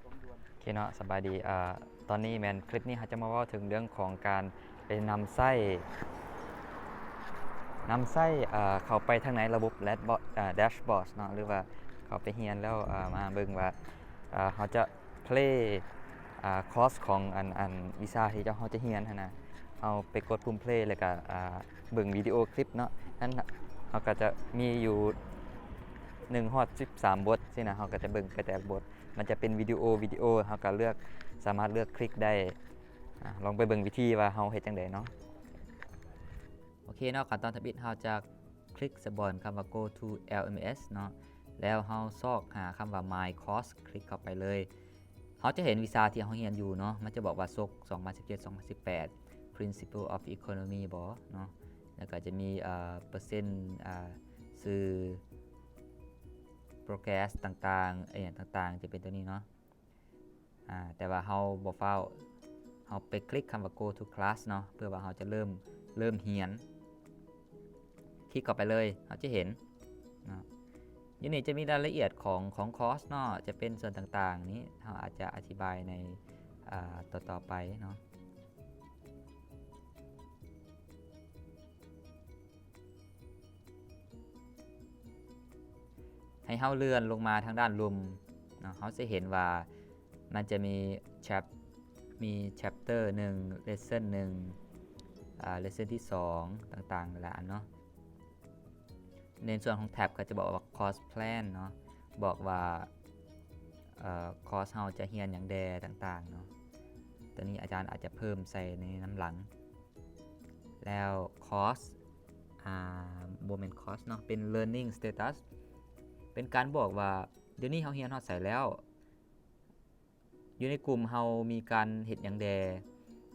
ໂອເຄເນາະ ສະບາຍດີ. ເອີ ຕອນນີ້ແມ່ນຄລິບນີ້ເຮົາຈະມາເວົ້າເຖິງເລື່ອງຂອງການໄປນຳໃຊ້ ນຳໃຊ້ ເອີ ເຂົ້າໄປທາງໃນລະບົບແດດບອດ ເອີ ແດດບອດເນາະ ຫຼືວ່າເຂົ້າໄປຮຽນແລ້ວ ເອີ ມາເບິ່ງວ່າ ເອີ ເຮົາຈະ ເພລ ອາ ຄອສຂອງອັນ ອັນວິຊາທີ່ເຮົາຈະຮຽນຫັ້ນນະ ເຮົາໄປກົດປຸ່ມເພລ ແລ້ວກະ ອາ ເບິ່ງວິດີໂອຄລິບເນາະ. ນັ້ນເຮົາກະຈະມີຢູ່ ໜຶ່ງຮອດສິບສາມບົດຊີ້ນະ ເຮົາກະຈະເບິ່ງໄປແຕ່ລະບົດ ມັນຈະເປັນວິດີໂອ ວິດີໂອ ເຮົາກະເລືອກ ສາມາດເລືອກຄລິກໄດ້. ອາ ລອງໄປເບິ່ງວິທີວ່າເຮົາເຮັດຈັ່ງໃດເນາະ. ໂອເຄເນາະ ຂັ້ນຕອນທຳອິດເຮົາຈະຄລິກໃສ່ບ່ອນຄຳວ່າ Go to LMS ເນາະ ແລ້ວເຮົາຊອກຫາຄຳວ່າ My Course ຄລິກເຂົ້າໄປເລີຍ. ເຮົາຈະເຫັນວິຊາທີ່ເຮົາຮຽນຢູ່ເນາະ ມັນຈະບອກວ່າ ສົກ ສອງພັນສິບເຈັດ ສອງພັນສິບແປດ Principle of Economy ບໍເນາະ ແລ້ວກໍຈະມີ ເອີ ເປີເຊັນ ອາ ຊື່ Progress ຕ່າງໆ ອີ່ຫຍັງຕ່າງໆ ຈະເປັນຕົວນີ້ເນາະ. ອາ ແຕ່ວ່າເຮົາບໍ່ຟ້າວ ເຮົາໄປຄລິກຄຳວ່າ Go to Class ເນາະ ເພື່ອວ່າເຮົາຈະເລີ່ມ ເລີ່ມຮຽນ. ຄລິກເຂົ້າໄປເລີຍ ເຮົາຈະເຫັນເນາະ ຢູ່ນີ້ຈະມີລາຍລະອຽດຂອງ ຂອງຄອສເນາະ ຈະເປັນສ່ວນຕ່າງໆ ນີ້ເຮົາອາດຈະອະທິບາຍໃນ ອາ ຕໍ່ໆ ໄປເນາະ. ໃຫ້ເຮົາເລື່ອນລົງມາທາງດ້ານລຸ່ມເນາະ ເຮົາຈະເຫັນວ່າມັນຈະມີ chap ມີ chapter ໜຶ່ງ lesson ໜຶ່ງ ອາ lesson ທີສອງ ຕ່າງໆ ຫຼາຍໆ ອັນເນາະ. ໃນສ່ວນຂອງ tab ກໍຈະບອກວ່າ course plan ເນາະ ບອກວ່າ ເອີ ຄອສເຮົາຈະຮຽນຫຍັງແດ່ຕ່າງໆ ເນາະ. ຕົວນີ້ອາຈານອາດຈະເພີ່ມໃສ່ໃນນຳຫຼັງ. ແລ້ວຄອສ ອາ ບໍ່ແມ່ນຄອສເນາະ ເປັນ learning status ເປັນການບອກວ່າ ດຽວນີ້ເຮົາຮຽນຮອດໃສແລ້ວ ຢູ່ໃນກຸ່ມເຮົາມີການເຮັດຫຍັງແດ່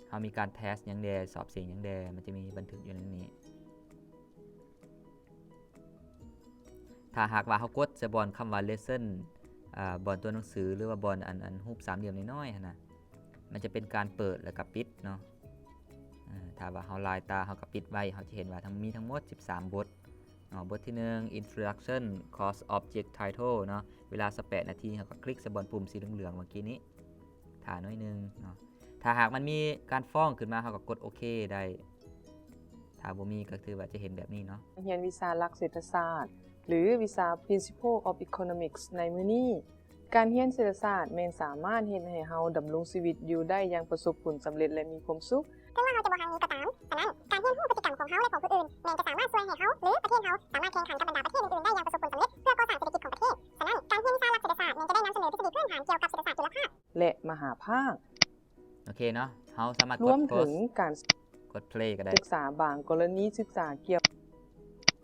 ເຮົາມີການ test ຫຍັງແດ່ ສອບເສັງຫຍັງແດ່ ມັນຈະມີບັນທຶກຢູ່ໃນນີ້. ຖ້າຫາກວ່າເຮົາກົດໃສ່ບ່ອນຄຳວ່າ lesson ອາ ບ່ອນຕົວໜັງສື ຫຼືວ່າບ່ອນອັນ ອັນຮູບສາມຫຼ່ຽມນ້ອຍໆ ຫັ້ນນະ ມັນຈະເປັນການເປີດ ແລ້ວກໍປິດເນາະ. ອາ ຖ້າວ່າເຮົາລາຍຕາ ເຮົາກໍປິດໄວ້ ເຮົາຈະເຫັນວ່າທັງ ມີທັງໝົດສິບສາມບົດເນາະ. ບົດທີໜຶ່ງ Introduction Course Object Title ເນາະ ເວລາຊາວແປດນາທີ ເຮົາກໍຄລິກໃສ່ບ່ອນປຸ່ມສີເຫຼືອງໆ ເມື່ອກີ້ນີ້ ຖ້າໜ້ອຍໜຶ່ງເນາະ. ຖ້າຫາກມັນມີການຟ້ອງຂຶ້ນມາ ເຮົາກໍກົດໂອເຄໄດ້ ຖ້າບໍ່ມີກໍຖືວ່າຈະເຫັນແບບນີ້ເນາະ. ຮຽນວິຊາຫຼັກເສດຖະສາດ ຫຼື ວິຊາ Principle of Economics ໃນມື້ນີ້. ການຮຽນເສດຖະສາດແມ່ນສາມາດເຮັດໃຫ້ເຮົາດຳລົງຊີວິດຢູ່ໄດ້ຢ່າງປະສົບຜົນສຳເລັດ ແລະ ມີຄວາມສຸກ. ເຖິງວ່າເຮົາຈະບໍ່ຮັ່ງມີກໍຕາມ, ສະນັ້ນ ການຮຽນຮູ້ພຶດຕິກຳຂອງເຮົາ ແລະ ຂອງຜູ້ອື່ນ ແມ່ນຈະສາມາດຊ່ວຍໃຫ້ເຮົາ ຫຼື ປະເທດເຮົາ ສາມາດແຂ່ງຂັນກັບບັນດາປະເທດອື່ນໆໄດ້ຢ່າງປະສົບຜົນສຳເລັດ ເພື່ອກໍ່ສ້າງເສດຖະກິດຂອງປະເທດ. ສະນັ້ນ ການຮຽນວິຊາຫຼັກເສດຖະສາດແມ່ນຈະໄດ້ນຳສະເໜີທິດສະດີພື້ນຖານກ່ຽວກັບເສດຖະສາດຈຸລະພາກ ແລະ ມະຫາພາກ. ໂອເຄເນາະ ເຮົາສາມາດ ລວມເຖິງ ກົດ pause ການ ກົດ play ກໍໄດ້ ສຶກສາບາງກໍລະນີສຶກສາກ່ຽວ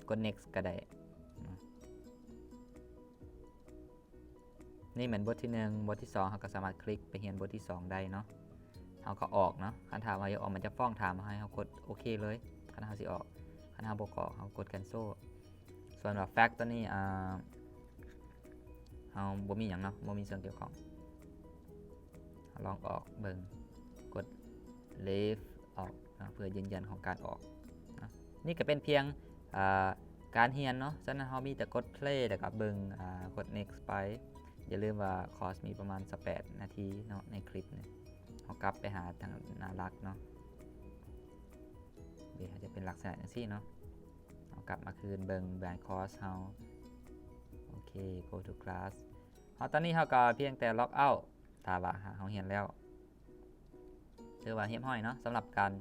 ກົດ next ກໍໄດ້. ນີ້ແມ່ນບົດທີໜຶ່ງ ບົດທີສອງ ເຮົາກໍສາມາດຄລິກໄປຮຽນບົດທີສອງໄດ້ເນາະ. ເຮົາກໍອອກເນາະ ຄັນຖ້າວ່າຢາກອອກ ມັນຈະຟ້ອງຖາມໃຫ້ເຮົາກົດໂອເຄເລີຍ ຄັນເຮົາຊິອອກ. ຄັນເຮົາບໍ່ອອກ ເຮົາກົດ cancel. ສ່ວນວ່າ fact ຕົວນີ້ ອາ ເຮົາບໍ່ມີຫຍັງເນາະ ບໍ່ມີສ່ວນກ່ຽວຂ້ອງ. ເຮົາລອງອອກເບິ່ງ ກົດ leave ອອກເນາະ ເພື່ອຢືນຢັນຂອງການອອກເນາະ. ນີ້ກໍເປັນພຽງ ອາ ການຮຽນເນາະ. ສະນັ້ນເຮົາມີແຕ່ກົດ play ແລ້ວກໍເບິ່ງ ອາ ກົດ next ໄປ. ຢ່າລືມວ່າຄອສມີປະມານຊາວແປດນາທີເນາະ ໃນຄລິບນີ້. ເຮົາກັບໄປຫາທາງໜ້າຫຼັກເນາະ. ເດ ເຮົາຈະເປັນລັກສະນະຈັ່ງຊີ້ເນາະ. ເຮົາກັບມາຄືນເບິ່ງ My Course ເຮົາ. ໂອເຄ Go to Class. ເຮົາ ຕອນນີ້ເຮົາກໍພຽງແຕ່ log out ຖ້າວ່າເຮົາຮຽນແລ້ວ ຖືວ່າຮຽບຮ້ອຍເນາະ ສຳລັບການ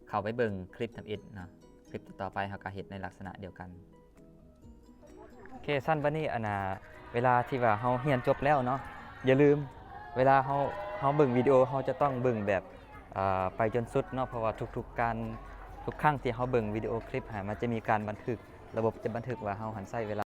ເຂົ້າໄປເບິ່ງຄລິບທຳອິດເນາະ. ຄລິບຕໍ່ໆໄປເຮົາກໍເຮັດໃນລັກສະນະດຽວກັນ. ໂອເຄ ຊັ້ນບັດນີ້ ອັນນ່າ ເວລາທີ່ວ່າເຮົາຮຽນຈົບແລ້ວເນາະ ຢ່າລືມ ເວລາເຮົາ ເຮົາເບິ່ງວິດີໂອ ເຮົາຈະຕ້ອງເບິ່ງແບບ ອາ ໄປຈົນສຸດເນາະ ເພາະວ່າທຸກໆການ ທຸກຄັ້ງທີ່ເຮົາເບິ່ງວິດີໂອຄລິບຫັ້ນ ມັນຈະມີການບັນທຶກ ລະບົບຈະບັນທຶກວ່າເຮົາຫັ້ນໃຊ້ເວລາ